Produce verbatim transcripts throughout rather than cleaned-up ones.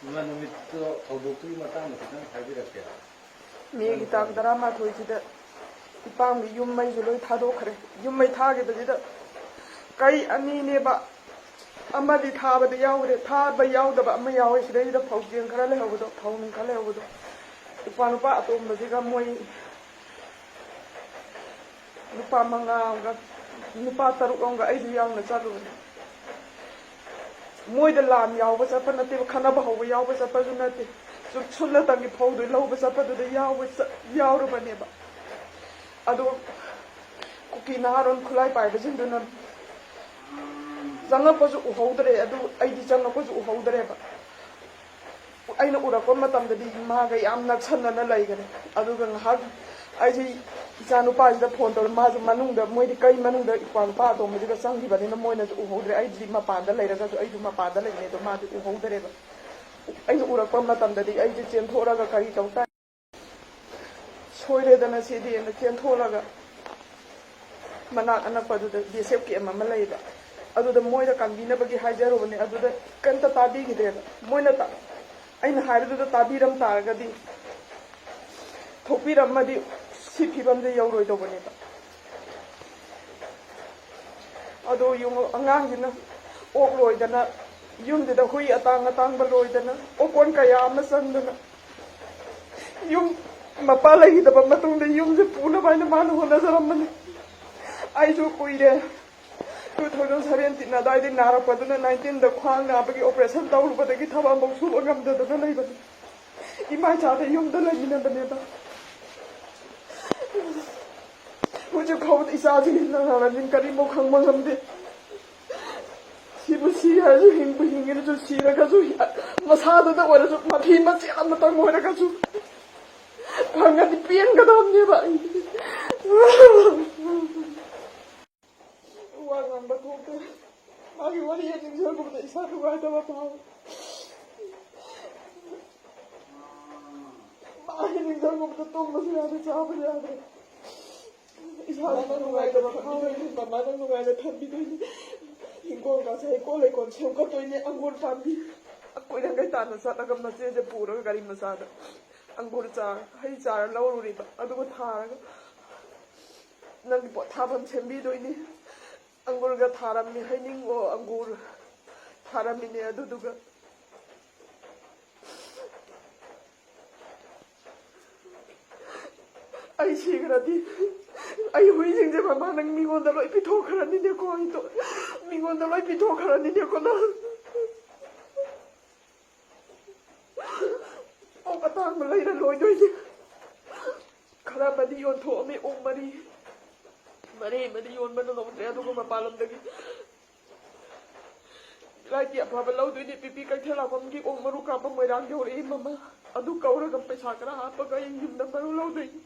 ꯏꯃꯥ, ꯅꯨꯃꯤꯠꯇꯣ ꯊꯧꯗꯣꯛꯇꯨꯒꯤ ꯃꯇꯥꯡꯗ ꯈꯤꯇꯪ ꯍꯥꯏꯕꯤꯔꯛꯀꯦ꯫ ꯃꯦꯒꯤ ꯇꯥꯡ ꯇꯔꯥꯃꯥꯊꯣꯏꯁꯤꯗ ꯏꯄꯥꯝꯒꯤ ꯌꯨꯝ ꯃꯩꯁꯨ ꯂꯣꯏ ꯊꯥꯗꯣꯛꯈ꯭ꯔꯦ꯫ ꯌꯨꯝ ꯃꯩ ꯊꯥꯈꯤꯕꯁꯤꯗ ꯀꯩ ꯑꯅꯤꯅꯦꯕ, ꯑꯃꯗꯤ ꯊꯥꯕꯗ ꯌꯥꯎꯈ꯭ꯔꯦ, ꯊꯥꯕ ꯌꯥꯎꯗꯕ ꯑꯃ ꯌꯥꯎꯋꯦ꯫ ꯁꯤꯗꯩꯁꯤꯗ ꯐꯧ ꯆꯦꯡ ꯈꯔ ꯂꯩꯍꯧꯕꯗꯣ, ꯐꯧ ꯅꯨꯡ ꯈꯔ ꯂꯩꯍꯧꯕꯗꯣ, ꯏꯄ꯭ꯋꯥ ꯅꯨꯄꯥ ꯑꯇꯣꯝꯕꯁꯤꯒ ꯃꯣꯏ ꯅꯨꯄꯥ ꯃꯉꯥ ꯑꯃꯒ, ꯅꯨꯄꯥ ꯇꯔꯨꯛ ꯑꯃꯒ ꯑꯩꯁꯨ ꯌꯥꯎꯅ ꯆꯠꯂꯨꯕꯅꯦ꯫ ꯃꯣꯏꯗ ꯂꯥꯟ ꯌꯥꯎꯕ ꯆꯠꯄ ꯅꯠꯇꯦꯕ, ꯈꯠꯅꯕ ꯍꯧꯕ ꯌꯥꯎꯕ ꯆꯠꯄꯁꯨ ꯅꯠꯇꯦ꯫ ꯁꯨꯝ ꯁꯨꯞꯅꯇꯪꯒꯤ ꯐꯧꯗꯨ ꯂꯧꯕ ꯆꯠꯄꯗꯨꯗ ꯌꯥꯎꯕ ꯆꯠ- ꯌꯥꯎꯔꯨꯕꯅꯦꯕ꯫ ꯑꯗꯣ ꯀꯨꯀꯤ ꯅꯍꯥꯔꯣꯟ ꯈꯨꯠꯂꯥꯏ ꯄꯥꯏꯕꯁꯤꯡꯗꯨꯅ ꯆꯪꯉꯛꯄꯁꯨ ꯎꯍꯧꯗ꯭ꯔꯦ꯫ ꯑꯗꯨ ꯑꯩꯗꯤ ꯆꯪꯉꯛꯄꯁꯨ ꯎꯍꯧꯗ꯭ꯔꯦꯕ꯫ ꯑꯩꯅ ꯎꯔꯛꯄ ꯃꯇꯝꯗꯗꯤ ꯃꯥꯒ ꯌꯥꯝ ꯅꯛꯁꯟꯅꯅ ꯂꯩꯒꯅꯤ꯫ ꯑꯗꯨꯒ ꯉꯥꯏꯍꯥꯛ ꯑꯩꯁꯤ ꯏꯆꯥ ꯅꯨꯄꯥꯁꯤꯗ ꯐꯣꯟ ꯇꯧꯔꯦ꯫ ꯃꯥꯁꯨ ꯃꯅꯨꯡꯗ, ꯃꯣꯏꯗꯤ ꯀꯩ ꯃꯅꯨꯡꯗ ꯏꯄ꯭ꯋꯥ ꯅꯨꯄꯥ ꯑꯇꯣꯝꯕꯗꯨꯒ ꯆꯪꯈꯤꯕꯅꯤꯅ ꯃꯣꯏꯅꯁꯨ ꯎꯍꯧꯗ꯭ꯔꯦ꯫ ꯑꯩꯗꯤ ꯃꯄꯥꯟꯗ ꯂꯩꯔꯒꯁꯨ, ꯑꯩꯁꯨ ꯃꯄꯥꯟꯗ ꯂꯩꯕꯅꯦ, ꯑꯗꯣ ꯃꯥꯗꯤ ꯎꯍꯧꯗ꯭ꯔꯦꯕ꯫ ꯑꯩꯅ ꯎꯔꯛꯄ ꯃꯇꯝꯗꯗꯤ ꯑꯩꯁꯦ ꯆꯦꯟꯊꯣꯛꯑꯒ ꯀꯔꯤ ꯇꯧ ꯇꯥꯏ, ꯁꯣꯏꯔꯦꯗꯅ ꯁꯤꯗꯤꯅ ꯆꯦꯟꯊꯣꯛꯂꯒ ꯃꯅꯥꯛ ꯑꯅꯛꯄꯗꯨꯗ ꯕꯤ ꯑꯦꯁ ꯑꯦꯐ ꯀꯦꯝ ꯑꯃ ꯂꯩꯕ, ꯑꯗꯨꯗ ꯃꯣꯏꯗ ꯀꯟꯕꯤꯅꯕꯒꯤ ꯍꯥꯏꯖꯔꯨꯕꯅꯦ꯫ ꯑꯗꯨꯗ ꯀꯩꯝꯇ ꯇꯥꯕꯤꯈꯤꯗ꯭ꯔꯦꯕ꯫ ꯃꯣꯏꯅ ꯇꯥ- ꯑꯩꯅ ꯍꯥꯏꯕꯗꯨꯗ ꯇꯥꯕꯤꯔꯝ ꯇꯥꯔꯒꯗꯤ, ꯊꯣꯛꯄꯤꯔꯝꯃꯗꯤ ꯁꯤ ꯐꯤꯕꯝꯗ ꯌꯧꯔꯣꯏꯗꯧꯕꯅꯦꯕ꯫ ꯑꯗꯣ ꯌꯦꯡꯉꯣ, ꯑꯉꯥꯡꯁꯤꯅ ꯑꯣꯛ ꯂꯣꯏꯗꯅ, ꯌꯨꯝꯁꯤꯗ ꯍꯨꯏ ꯑꯇꯥꯡ ꯑꯇꯥꯡꯕ ꯂꯣꯏꯗꯅ, ꯑꯣꯀꯣꯟ ꯀꯌꯥ ꯑꯃ ꯆꯪꯗꯅ, ꯌꯨꯝ ꯃꯄꯥ ꯂꯩꯈꯤꯗꯕ ꯃꯇꯨꯡꯗ ꯌꯨꯝꯁꯦ ꯄꯨꯅꯕ ꯍꯥꯏꯅ ꯃꯥꯅ ꯍꯣꯠꯅꯖꯔꯝꯕꯅꯤ꯫ ꯑꯩꯁꯨ ꯀꯨꯏꯔꯦ, ꯇꯨ ꯊꯥꯎꯖꯟ ꯁꯚꯦꯟꯇꯤꯟ ꯑꯗꯨꯋꯥꯏꯗꯒꯤ ꯅꯥꯔꯛꯄꯗꯨꯅ ꯅꯥꯏꯟꯇꯤꯟꯗ ꯈ꯭ꯋꯥꯡ ꯅꯥꯕꯒꯤ ꯑꯣꯄꯔꯦꯁꯟ ꯇꯧꯔꯨꯕꯗꯒꯤ ꯊꯕꯛ ꯑꯃꯐꯥꯎ ꯁꯨꯕ ꯉꯝꯗꯗꯅ ꯂꯩꯕꯅꯤ꯫ ꯏꯃꯥ ꯏꯆꯥꯗ ꯌꯨꯝꯗ ꯂꯩꯃꯤꯟꯅꯕꯅꯦꯕ꯫ ꯍꯧꯖꯤꯛ ꯐꯥꯎꯕꯗ ꯏꯆꯥꯁꯤꯡꯁꯤꯅ ꯅꯥꯔꯕꯅꯤꯅ ꯀꯔꯤꯃꯨꯛ ꯈꯪꯕ ꯉꯝꯗꯦ꯫ ꯁꯤꯕꯨ ꯁꯤ ꯍꯥꯏꯔꯁꯨ, ꯍꯤꯡꯕꯨ ꯍꯤꯡꯉꯦꯅꯁꯨ, ꯁꯤꯔꯒꯁꯨ ꯃꯁꯥꯗꯨꯗ ꯑꯣꯏꯔꯁꯨ ꯃꯐꯤ ꯃꯆꯦꯠ ꯑꯃꯇꯪ ꯑꯣꯏꯔꯒꯁꯨ ꯐꯪꯉꯗꯤ ꯄꯦꯟꯒꯗꯕꯅꯦꯕ꯫ ꯑꯩ ꯋꯥ ꯉꯥꯡꯕ ꯊꯣꯛꯇꯦ꯫ ꯃꯥꯒꯤ ꯋꯥꯔꯤ ꯍꯦꯛ ꯅꯤꯡꯁꯤꯡꯉꯛꯄꯗ ꯏꯁꯥ ꯅꯨꯡꯉꯥꯏꯇꯕ ꯐꯥꯎꯏ꯫ ꯃꯥꯒꯤ ꯅꯤꯡꯁꯤꯡꯉꯛꯄꯗ ꯇꯨꯝꯕꯁꯨ ꯌꯥꯗꯦ, ꯆꯥꯕꯁꯨ ꯌꯥꯗꯦ꯫ ꯏꯁꯥ ꯅꯨꯡꯉꯥꯏꯇꯕ ꯐꯥꯎꯏ꯫ ꯃꯃꯥꯅ ꯅꯨꯡꯉꯥꯏꯅ ꯊꯝꯕꯤꯗꯣꯏꯅꯤ꯫ ꯍꯤꯡꯒꯣꯜ ꯀꯥꯁꯦ ꯍꯩꯀꯣꯜ ꯂꯩꯀꯣꯜ ꯁꯦꯝꯒꯠꯇꯣꯏꯅꯤ꯫ ꯑꯪꯒꯨꯔ ꯄꯥꯝꯕꯤ ꯀꯨꯏꯔꯪꯈꯩ ꯇꯥꯅ ꯆꯠꯂꯒ ꯃꯆꯦꯁꯦ ꯄꯨꯔꯒ ꯒꯥꯔꯤ ꯃꯆꯥꯗ ꯑꯪꯒꯨꯔ ꯆꯥꯔ, ꯍꯩ ꯆꯥꯔ ꯂꯧꯔꯨꯔꯤꯕ꯫ ꯑꯗꯨꯒ ꯊꯥꯔꯒ, "ꯅꯪꯒꯤ ꯄꯣꯠ ꯊꯥꯐꯝ ꯁꯦꯝꯕꯤꯗꯣꯏꯅꯤ, ꯑꯪꯒꯨꯔꯒ ꯊꯥꯔꯝꯃꯤ, ꯍꯩꯅꯤꯡ ꯑꯣ ꯑꯪꯒꯨꯔ ꯊꯥꯔꯝꯃꯤꯅꯦ꯫ ꯑꯗꯨꯗꯨꯒ ꯑꯩ ꯁꯤꯈ꯭ꯔꯗꯤ, ꯑꯩ ꯍꯨꯏꯁꯤꯡꯁꯦ ꯃꯃꯥ ꯅꯪ ꯃꯤꯉꯣꯟꯗ ꯂꯣꯏ ꯄꯤꯊꯣꯛꯈ꯭ꯔꯅꯤꯅꯦꯀꯣ, ꯑꯩꯗꯣ ꯃꯤꯉꯣꯟꯗ ꯂꯣꯏ ꯄꯤꯊꯣꯛꯈ꯭ꯔꯅꯤꯅꯦꯀꯣ ꯅꯪ꯫ ꯑꯣꯛ ꯑꯇꯥꯡꯕ ꯂꯩꯔ ꯂꯣꯏꯗꯣꯏꯅꯦ꯫ ꯈꯔ ꯑꯃꯗꯤ ꯌꯣꯟꯊꯣꯛꯑꯝꯃꯤ, ꯑꯣꯛ ꯃꯔꯤ, ꯃꯔꯤ ꯑꯃꯗꯤ ꯌꯣꯟꯕ ꯅꯪꯍꯧꯗ꯭ꯔꯦ꯫ ꯑꯗꯨꯒ ꯃꯄꯥꯟ ꯂꯝꯗꯒꯤ ꯂꯥꯏꯇꯤ ꯑꯐꯕ ꯂꯧꯗꯣꯏꯅꯤ꯫ ꯄꯤꯄꯤ ꯀꯩꯊꯦꯜ ꯂꯥꯛꯐꯝꯒꯤ ꯑꯣꯛ ꯃꯔꯨ ꯀꯥꯞꯄ ꯃꯣꯏꯔꯥꯡ ꯌꯧꯔꯛꯏ ꯃꯃꯥ꯫ ꯑꯗꯨ ꯀꯧꯔꯒ ꯄꯩꯁꯥ ꯈꯔ ꯍꯥꯞꯄꯒ ꯑꯩ ꯌꯨꯝꯗ ꯃꯔꯨ ꯂꯧꯗꯣꯏꯅꯤ꯫"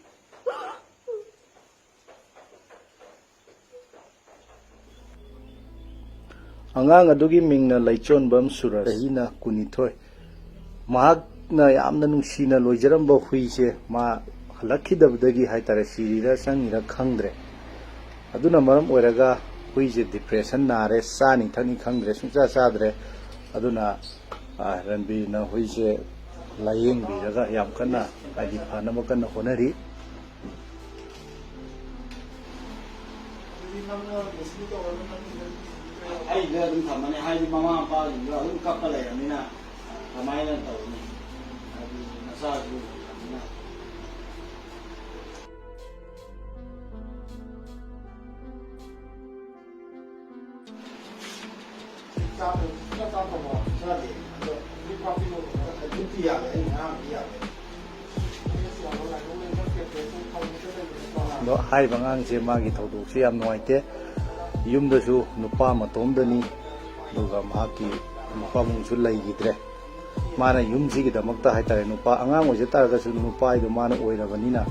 ꯑꯉꯥꯡ ꯑꯗꯨꯒꯤ ꯃꯤꯡꯅ ꯂꯩꯆꯣꯟꯕꯝ ꯁꯨꯔꯖ, ꯆꯍꯤꯅ ꯀꯨꯟꯅꯤꯊꯣꯏ꯫ ꯃꯍꯥꯛꯅ ꯌꯥꯝꯅ ꯅꯨꯡꯁꯤꯅ ꯂꯣꯏꯖꯔꯝꯕ ꯍꯨꯏꯁꯦ ꯃꯥ ꯍꯜꯂꯛꯈꯤꯗꯕꯗꯒꯤ ꯍꯥꯏꯇꯥꯔꯦ, ꯁꯤꯔꯤꯔ ꯆꯪꯉꯤꯔ ꯈꯪꯗ꯭ꯔꯦ꯫ ꯑꯗꯨꯅ ꯃꯔꯝ ꯑꯣꯏꯔꯒ ꯍꯨꯏꯁꯦ ꯗꯤꯄ꯭ꯔꯦꯁꯟ ꯅꯥꯔꯦ, ꯆꯥꯅꯤ ꯊꯛꯅꯤ ꯈꯪꯗ꯭ꯔꯦ, ꯁꯨꯡꯆꯥ ꯆꯥꯗ꯭ꯔꯦ꯫ ꯑꯗꯨꯅ, ꯑ, ꯔꯟꯕꯤꯔꯅ ꯍꯨꯏꯁꯦ ꯂꯥꯏꯌꯦꯡꯕꯤꯔꯒ ꯌꯥꯝ ꯀꯟꯅ, ꯍꯥꯏꯗꯤ, ꯐꯅꯕ ꯀꯟꯅ ꯍꯣꯠꯅꯔꯤ꯫ ꯑꯗꯨꯗꯤ ꯅꯪꯅ ꯔꯦꯁꯀ꯭ꯌꯨ ꯇꯧꯔꯒ ꯅꯪꯒꯤ ꯍꯦꯜꯞ ꯄꯤꯕꯤꯕ ꯌꯥꯕ꯭ꯔꯥ? ꯑꯩꯗ ꯑꯗꯨꯝ ꯊꯝꯃꯅꯤ, ꯍꯥꯏꯗꯤ ꯃꯃꯥ ꯃꯄꯥꯁꯤꯡꯁꯨ ꯑꯗꯨꯝ ꯀꯞꯄ ꯂꯩꯔꯕꯅꯤꯅ ꯀꯃꯥꯏꯅ ꯇꯧꯅꯤ? ꯍꯥꯏꯗꯤ ꯃꯆꯥꯁꯨ ꯂꯩꯔꯕꯅꯤꯅ꯫ ꯆꯥꯗ꯭ꯔꯗꯤ ꯁꯨꯡꯆꯥ ꯆꯥꯗ꯭ꯔꯕꯣ? ꯆꯥꯗꯦ꯫ ꯑꯗꯣ ꯍꯧꯖꯤꯛ ꯄꯥꯛꯄꯤ ꯂꯣꯏꯔꯦ꯫ ꯍꯧꯖꯤꯛꯇꯤ ꯌꯥꯔꯦ, ꯑꯩ ꯉꯔꯥꯡꯗꯤ ꯌꯥꯔꯦ꯫ ꯑꯗꯣ ꯍꯥꯏꯔꯤꯕ ꯑꯉꯥꯡꯁꯦ ꯃꯥꯒꯤ ꯊꯧꯗꯣꯛꯁꯦ ꯌꯥꯝ ꯅꯨꯡꯉꯥꯏꯇꯦ꯫ ꯌꯨꯝꯗꯁꯨ ꯅꯨꯄꯥ ꯃꯇꯣꯝꯗꯅꯤ, ꯑꯗꯨꯒ ꯃꯍꯥꯛꯀꯤ ꯃꯄꯥꯕꯨꯡꯁꯨ ꯂꯩꯈꯤꯗ꯭ꯔꯦ꯫ ꯃꯥꯅ ꯌꯨꯝꯁꯤꯒꯤꯗꯃꯛꯇ ꯍꯥꯏꯇꯥꯔꯦ, ꯅꯨꯄꯥ ꯑꯉꯥꯡ ꯑꯣꯏꯖ ꯇꯥꯔꯒꯁꯨ ꯅꯨꯄꯥ ꯍꯥꯏꯗꯣ ꯃꯥꯅ ꯑꯣꯏꯔꯕꯅꯤꯅ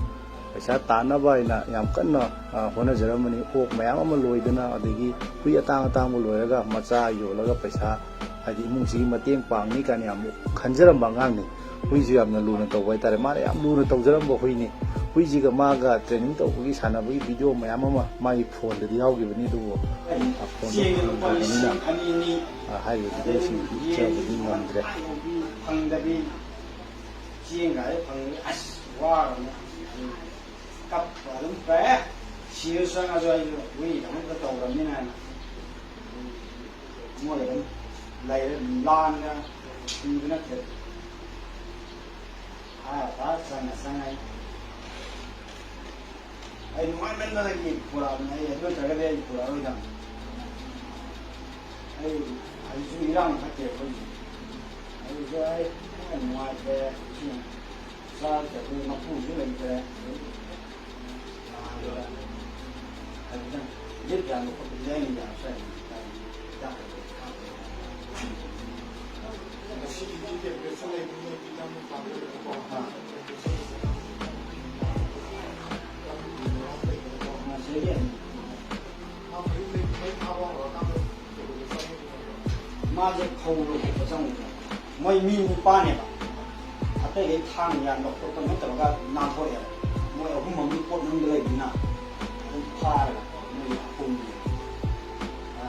ꯄꯩꯁꯥ ꯇꯥꯟꯅꯕ ꯍꯥꯏꯅ ꯌꯥꯝ ꯀꯟꯅ, ꯑ, ꯍꯣꯠꯅꯖꯔꯝꯕꯅꯤ꯫ ꯑꯣꯛ ꯃꯌꯥꯝ ꯑꯃ ꯂꯣꯏꯗꯅ, ꯑꯗꯒꯤ ꯍꯨꯏ ꯑꯇꯥꯡ ꯑꯇꯥꯡꯕ ꯂꯣꯏꯔꯒ ꯃꯆꯥ ꯌꯣꯜꯂꯒ ꯄꯩꯁꯥ, ꯍꯥꯏꯗꯤ ꯏꯃꯨꯡꯁꯤꯒꯤ ꯃꯇꯦꯡ ꯄꯥꯡꯅꯤ ꯀꯥꯏꯅ ꯌꯥꯝ ꯈꯟꯖꯔꯝꯕ ꯑꯉꯥꯡꯅꯤ꯫ ꯍꯨꯏꯁꯨ ꯌꯥꯝꯅ ꯂꯨꯅ ꯇꯧꯕ ꯍꯥꯏꯇꯥꯔꯦ꯫ ꯃꯥꯅ ꯌꯥꯝ ꯂꯨꯅ ꯇꯧꯖꯔꯝꯕ ꯍꯨꯏꯅꯤ꯫ ꯍꯨꯏꯁꯤꯒ ꯃꯥꯒ training ꯇꯧꯕꯒꯤ ꯁꯥꯟꯅꯕꯒꯤ video ꯃꯌꯥꯝ ꯑꯃ ꯃꯥꯒꯤ phoneꯗꯗꯤ ꯌꯥꯎꯈꯤꯕꯅꯤ, ꯑꯗꯨꯕꯨ ꯐꯣꯟꯗꯣ ꯐꯪꯗ꯭ꯔꯕꯅꯤꯅ ꯍꯥꯏꯔꯤꯕ videoꯁꯤꯡꯗꯨ ꯎꯠꯆꯕꯗꯤ ꯉꯝꯗ꯭ꯔꯦ꯫ ꯐꯪꯗꯕꯤ ꯆꯦꯡꯒꯥꯏ ꯐꯪꯗꯕꯤ ꯑꯁ ꯋꯥꯔꯕꯅꯦ꯫ ꯀꯞꯄ ꯑꯗꯨꯝ ꯀꯞꯄꯦ꯫ ꯁꯤꯔꯁꯨ ꯆꯪꯉꯁꯨ ꯑꯩꯁꯨ ꯍꯨꯏꯒꯤꯗꯃꯛꯇ ꯇꯧꯔꯕꯅꯤꯅ ꯍꯥꯏꯅ ꯃꯣꯏ ꯑꯗꯨꯝ ꯂꯩꯔꯦ꯫ ꯂꯥꯟꯒ ꯊꯤꯕ ꯅꯠꯇꯦ꯫ ꯍꯥꯏꯔ ꯆꯪꯉ ꯆꯪꯉ ꯑꯩ ꯑꯩ ꯅꯨꯡꯉꯥꯏꯃꯟꯗꯅꯒꯤ ꯄꯨꯔꯛꯑꯕꯅꯤ꯫ ꯑꯩ ꯑꯗꯨ ꯅꯠꯇ꯭ꯔꯒꯗꯤ ꯑꯩ ꯄꯨꯔꯛꯑꯔꯣꯏꯗꯕꯅꯤ꯫ ꯑꯩ ꯍꯧꯖꯤꯛꯁꯨ ꯏꯔꯥꯡ ꯐꯠꯇꯦ ꯑꯩꯈꯣꯏꯁꯨ꯫ ꯍꯧꯖꯤꯛꯁꯨ ꯑꯩ ꯅꯨꯡꯉꯥꯏꯇ꯭ꯔꯦ꯫ ꯏꯁꯤꯡ ꯆꯥꯗ꯭ꯔꯗꯤ ꯃꯄꯨꯁꯨ ꯂꯩꯇ꯭ꯔꯦ꯫ ꯍꯥꯏꯕꯗ ꯂꯤꯞ ꯌꯥꯟꯕ ꯈꯣꯠꯄꯗꯤ ꯑꯩꯅ ꯌꯥꯝ ꯆꯥꯏ꯫ ꯍꯤꯗꯥꯛ ꯀꯩꯀꯩ ꯀꯥꯞꯄꯦ꯫ ꯉꯁꯤꯒꯤꯗꯤ temperature ꯂꯩꯕꯅꯤꯅ ꯌꯥꯝꯅ ꯄꯥꯝꯖꯩꯀꯣ꯫ ꯃꯥꯁꯦ ꯐꯧ ꯂꯧꯊꯣꯛꯄ ꯆꯪꯉꯨꯕ꯫ ꯃꯣꯏ ꯃꯤ ꯅꯤꯄꯥꯟꯅꯦꯕ꯫ ꯑꯇꯩꯈꯩ ꯊꯥꯡ ꯌꯥꯟꯕ ꯈꯣꯠꯄ ꯅꯠꯇ꯭ꯔꯒ ꯅꯥꯟꯊꯣꯛꯑꯦꯕ꯫ ꯃꯣꯏ ꯑꯍꯨꯝ ꯑꯃꯗꯤ ꯄꯣꯠ ꯃꯅꯨꯡꯗ ꯂꯩꯕꯅꯤꯅ ꯑꯗꯨꯝ ꯐꯥꯔꯒ ꯃꯣꯏ ꯑꯍꯨꯝꯅꯤ꯫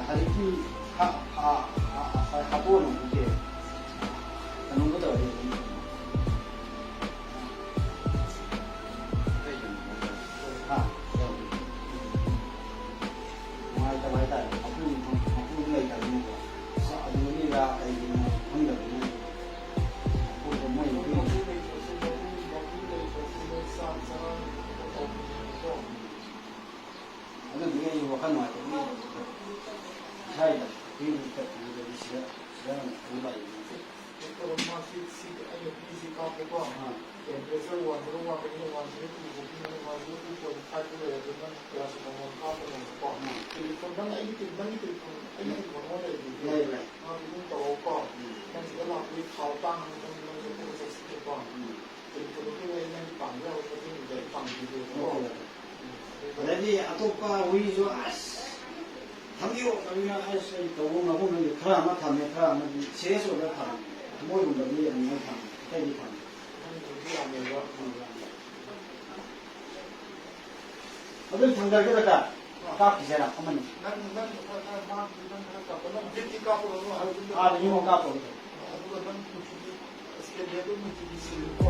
ꯍꯧꯖꯤꯛꯇꯤ ꯍꯥ-, ꯍꯥ-, ꯍꯥ-, ꯍꯥ-, ꯍꯥꯠꯇꯣꯛꯑꯅꯕꯨꯗꯤ ꯀꯩꯅꯣꯝꯒ ꯇꯧꯔꯗꯤ ꯑꯗꯨꯝ ꯍꯥ? ꯅꯨꯡꯉꯥꯏꯇꯕ ꯍꯥꯏꯇꯥꯔꯦ꯫ ꯃꯄꯨ, ꯃꯄꯨꯗꯨ ꯂꯩꯇꯕꯅꯤꯅꯀꯣ꯫ ꯑꯗꯨꯗꯒꯤꯔ ꯀꯩꯒꯤꯅꯣ ꯈꯪꯗꯕꯅꯤꯅ ꯃꯄꯨꯗꯣ ꯃꯣꯏ ꯃꯄꯨ ꯑꯗꯨꯗꯨꯒꯤ ꯑꯩꯁꯨ ꯋꯥꯈꯜ ꯅꯨꯡꯉꯥꯏꯇꯕꯅꯤ꯫ ꯏꯁꯥꯒꯤꯗ ꯍꯨꯏ ꯇꯠꯄꯗꯨꯗꯗꯤ ꯁꯤꯗ, ꯁꯤꯗ ꯑꯃꯨꯛ ꯄꯨ ꯂꯥꯛꯏꯅꯤ꯫ ꯃꯥꯁꯤ ꯁꯤ ꯑꯩꯅ ꯄꯤꯁꯤ ꯀꯥꯞꯄꯦꯀꯣ꯫ Temperature one zero one ꯗꯒꯤꯅ one zero two ꯐꯥꯎꯒꯤ ꯃꯅꯨꯡꯗ one zero two point five ꯇ ꯂꯩꯔꯦ꯫ ꯑꯗꯨ ꯅꯪ paracetamol ꯀꯥꯞꯄ ꯉꯝꯕꯀꯣ꯫ Telephone ꯅꯪ ꯑꯩꯒꯤ ꯇꯦ-, ꯅꯪꯒꯤ telephone, ꯑꯩꯒꯤ telephone ꯑꯃ ꯂꯩꯔꯤꯗꯨꯗꯤ꯫ ꯂꯩ, ꯂꯩ꯫ ꯃꯥ ꯑꯗꯨꯝ ꯇꯧꯔꯛꯎꯀꯣ꯫ ꯎꯝ꯫ ꯅꯪ ꯁꯤꯗ ꯂꯥꯛꯄꯒꯤ ꯊꯥꯎ ꯇꯥꯡꯅ ꯅꯪ, ꯅꯪ ꯆꯠꯊꯣꯛ ꯆꯠꯁꯤꯟꯗꯀꯣ꯫ ꯎꯝ꯫ Telephone ꯗꯨ ꯑꯩ ꯅꯪ ꯄꯥꯝꯕ ꯌꯥꯕ ꯃꯇꯦꯡꯗꯨꯗꯤ ꯑꯩ ꯄꯥꯡꯕꯤꯒꯦꯕꯀꯣ꯫ Okay, okay. ꯑꯗꯩꯗꯤ ꯑꯇꯣꯞꯄ ꯍꯨꯏꯁꯨ ꯑꯁ ꯊꯝꯕꯤꯌꯣ ꯊꯝꯕꯤꯌꯣ ꯑꯁ ꯑꯩ ꯇꯧꯕ ꯉꯝꯕ ꯉꯝꯗꯦ꯫ ꯈꯔ ꯑꯃ ꯊꯝꯃꯦ, ꯈꯔ ꯑꯃꯗꯤ serious ꯑꯣꯏꯕ ꯊꯝꯃꯦ꯫ ꯃꯣꯏꯒꯨꯝꯕꯗꯤ ꯑꯗꯨꯃꯥꯏꯅ ꯊꯝꯃꯦ, ꯑꯇꯩꯗꯤ ꯊꯝꯃꯦ꯫ ꯅꯪꯒꯤꯗꯤ ꯌꯥꯝꯃꯦꯕ꯫ ꯑꯗꯨꯝ ꯊꯝꯖꯔꯒꯦ ꯗꯣꯛꯇꯔ꯫ ꯀꯥꯞꯈꯤꯁꯦꯔꯥ ꯑꯃꯅꯤ? ꯅꯪ ꯅꯪ ꯈꯔ ꯈꯔ ꯃꯥꯡꯗ꯭ꯔꯤ ꯅꯪ ꯈꯔ ꯀꯥꯞꯄꯣ ꯅꯪ ꯕ꯭ꯔꯤꯠꯇꯤ ꯀꯥꯞꯄꯨꯔꯅꯨ ꯑꯗꯨꯝ ꯑꯥꯗ ꯌꯨꯝ ꯀꯥꯞꯄꯨꯔꯒꯦ꯫ ꯑꯗꯨꯒ ꯅꯪ ꯃꯆꯨꯗꯤ ꯁ꯭ꯀꯦꯂꯦꯠ ꯃꯆꯨꯗꯤ ꯁꯤꯜꯂꯨꯀꯣ꯫